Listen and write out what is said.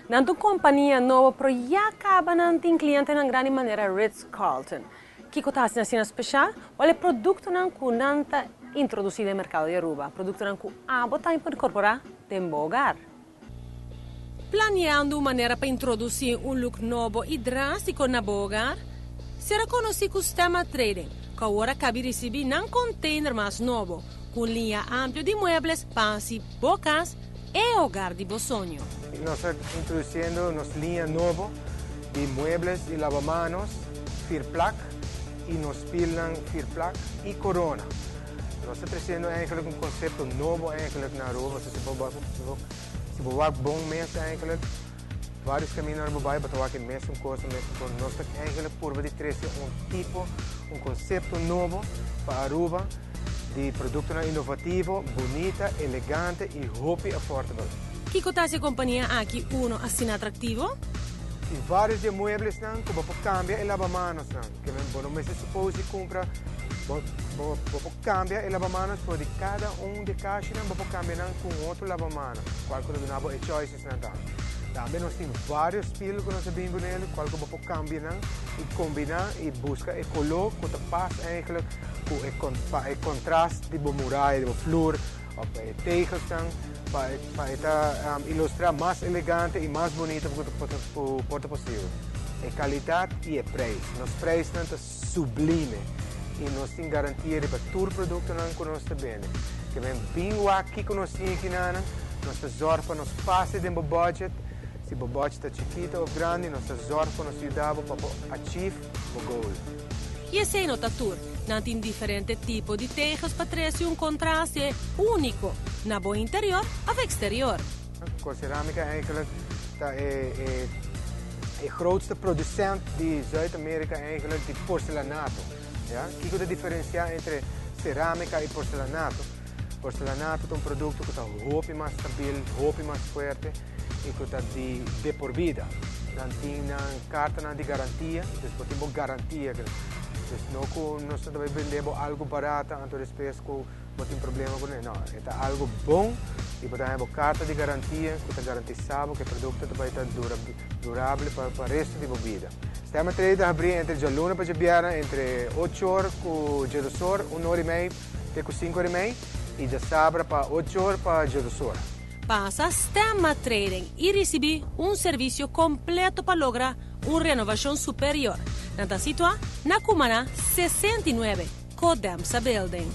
Nan ta un compania nobo, pero ya caba nan tin clientenan grandi manera Ritz Carlton. Kico ta haci asina special? Wel, e productonan cu nan ta introduci den mercado di Aruba. Productonan cu abo tambe por incorpora den bo hogar. Planeando un manera pa introduci un look nobo y drastico na bo hogar? Sera conoci cu Stemma Trading, cu awor a caba di ricibi nan container mas nobo, cu un linea amplio di muebles pa bo cas y hogar di bo soño. Nos ta introduciendo nos linea nobo di muebles y lavamanos, Firplak y nos spiegelnan Firplak y Corona. Nos ta treciendo eigenlijk un concepto nobo eigenlijk na Aruba. Si bo wak bon mes eigenlijk, varios caminda bo bay, bo ta wak mesun cos, mesun cos. Nos ta eigenlijk purba di trece un tipo, un concepto nobo pa Aruba di producto innovativo, bunita, elegante y hopi affordable. Kico ta haci e compania aki uno asina atractivo? Tin varios di mueblesnan, cu bo por cambia e lavamanos nan. Kiermen, bo no mester suppose cumpra, bo, bo, bo por cambia e lavamanos for di cada un di cashi nan, bo por cambia nan cu otro lavamanos. Cual cu duna bo e choices nan ta. Tambe nos tin varios spiegel cu nos ta bin cu ne, cual cu bo por cambia nan y combina y busca e color cu ta pas eigenlijk cu e, pa e contrast di bo muraya, di bo vloer, of e tegels nan, pa ilustra mas elegante y mas bunita cu por ta posibel. E calidad y e prijs. Nos prijsnan ta sublime y nos tin garantia di tur productonan cu nos ta bende. Kiermen, bin aki cu nos tin aki nan, nos ta zorg pa nos pasa den bo budget. Si bo budget ta chikito of grandi, nos ta zorg pa nos yuda pa achieve bo goal. Y esey no ta tur. Nan tin diferente tipo di tegels pa trece un contraste unico na bo interior of exterior. Ceramica eigenlijk ta e grootste producent di Zuid-Amerika eigenlijk di porcelanato. Ja? Kico ta diferencia entre ceramica y porcelanato? Porcelanato ta un producto cu ta hopi mas stabil, hopi mas fuerte y cu ta di por bida. Nan tin carta di garantia, dus bo tin garantia. Dus no cu nos ta bende algo barata, anto despues cu bo tin problema cu ne. No, ta algo bon y bo tin carta di garantia cu ta garantisa cu e producto ta ta durabel pa resto di bo bida. Stemma Trade ta habri entre dialuna pa diabierna entre 8 or cu 12 or, 1 or y mey te cu 5 or y mey y diasabra pa 8 or pa 12 or. Pasa Stemma Trading y ricibi un servicio completo pa logra un renovacion superior. Nan ta situa na Cumana 69, Codemsa Building.